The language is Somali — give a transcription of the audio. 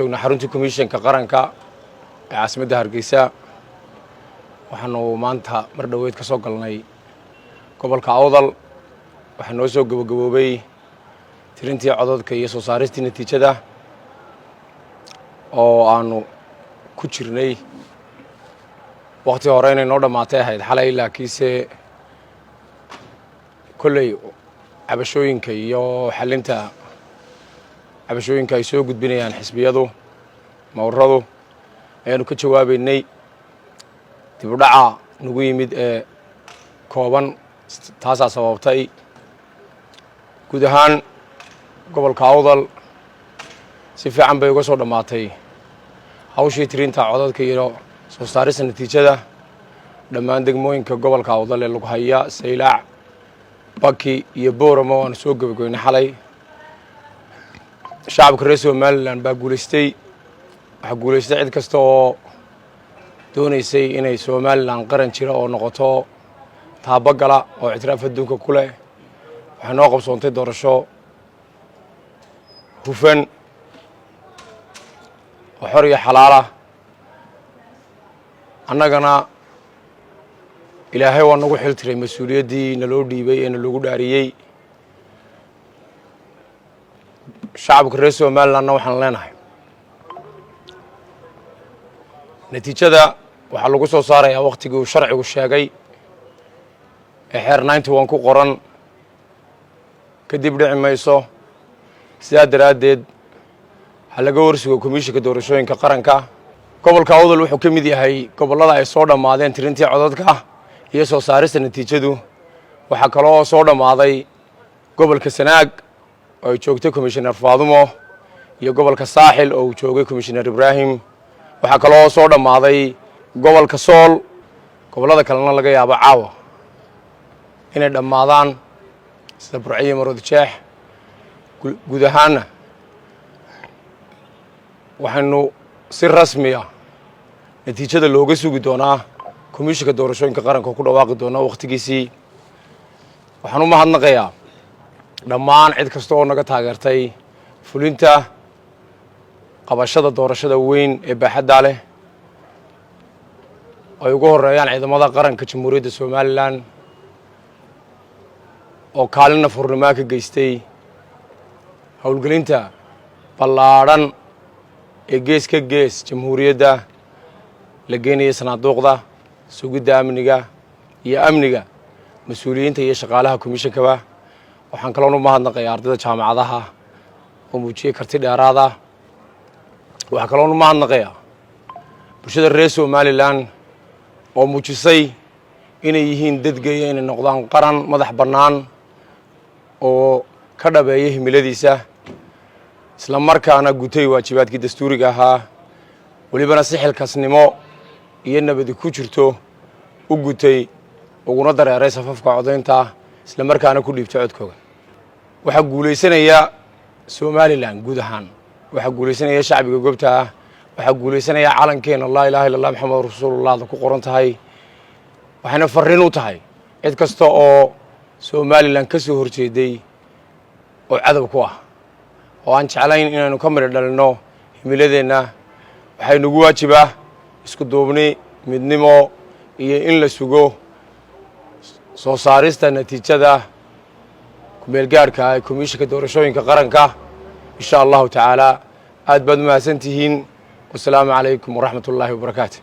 Joognaa xaruntii Komishanka Qaranka ee caasimadda Hargeysa. Waxaanu maanta mar dhoweyd ka soo galnay gobolka Awdal. Waxaa noo soo gebagaboobay tirintii cododka iyo soo saaristii natiijada oo aanu ku jirnay. Wakti hore inay noo dhammaatay ahayd xalay, laakiinse kolley cabashooyinka iyo xalinta cabashooyinka ay soo gudbinayaan xisbiyadu, mawradu, ayaanu ka jawaabaynay. Dib u dhaca nagu yimid ee kooban taasaa sababtay. Guud ahaan gobolka Awdal si fiican bay uga soo dhammaatay hawshii tirinta codadka iyo soo saarista natiijada. Dhammaan degmooyinka gobolka Awdal ee Lughaya, Saylac, Baki iyo Boorama waanu soo gebagabeynay xalay. Shacabka reer Somaliland baa guulaystay. Waxaa guulaystay cid kasta oo doonaysay inay Somaliland qaran jira oo noqoto taabagala oo ictiraaf adduunka ku leh. Waxay noo qabsoontay doorasho hufan oo xor iyo xalaalah. Annagana Ilaahay waa nagu xil tiray mas-uuliyaddii naloo dhiibay ee naloogu dhaariyey. Shacabka reer Somalilandna waxaan leenahay, natiijada waxaa lagu soo saarayaa waktigii uu sharcigu sheegay ee xeer 91 ku qoran, kadib dhici mayso. Sidaa daraaddeed ha laga warsugo Komishinka Doorashooyinka Qaranka. Gobolka Awdal wuxuu ka mid yahay gobollada ay soo dhammaadeen tirintii codadka iyo soo saarista natiijadu. Waxaa kaloo soo dhammaaday gobolka Sanaag oo ay joogtay Komishinar Faadumo iyo gobolka Saaxil oo uu joogay Komishinar Ibraahim. Waxaa kaloo soo dhammaaday gobolka Sool. Gobollada kalena laga yaabo caawa inay dhammaadaan, sida Burco iyo Maroodi Jeex. Guud ahaanna waxaynu si rasmi ah natiijada looga sugi doonaa Komishinka Doorashooyinka Qaranka oo ku dhawaaqi doonaa wakhtigiisii. Waxaan u mahadnaqayaa dhammaan cid kasta oo naga taageertay fulinta qabashada doorashada weyn ee baaxaddaa leh, ay ugu horeeyaan ciidamada qaranka Jamhuuriyadda Somaliland oo kaalin nafhurnimo ka geystay howlgelinta ballaadhan ee gees ka gees jamhuuriyadda la geenaya sanaaduuqda, sugidda amniga iyo amniga mas-uuliyiinta iyo shaqaalaha komishinkaba. Waxaan kaloon u mahadnaqayaa ardayda jaamacadaha oo muujiyey karti dheeraada. Waxaa kaloon u mahadnaqayaa bulshada reer Somaliland oo muujisay inay yihiin dadgeeya inay noqdaan qaran madax bannaan oo ka dhabeeya himiladiisa, isla markaana gutay waajibaadkii dastuuriga ahaa, welibana si xilkasnimo iyo nabadi ku jirto u gutay, uguna dareeray safafka codaynta, isla markaana ku dhiibtay codkooga. Waxaa guulaysanaya Somaliland guud ahaan, waxaa guulaysanaya shacbiga goobta ah, waxaa guulaysanaya calankeena "Laa ilaaha illa Allah, Maxamed rasuulullahda" ku qoran tahay. Waxayna farriin u tahay cid kasta oo Somaliland ka soo horjeeday oo cadow ku ah oo aan jeclayn inaynu ka midho dhalinno himiladeenna. Waxay nagu waajibaa isku duubni, midnimo iyo in la sugo soo saarista natiijada kumeelgaadhka ee Komishinka Doorashooyinka Qaranka, insha Allahu tacaala. Aad baad u mahadsan tihiin. Wasalaamu calaykum waraxmat ullaahi wabarakaatu.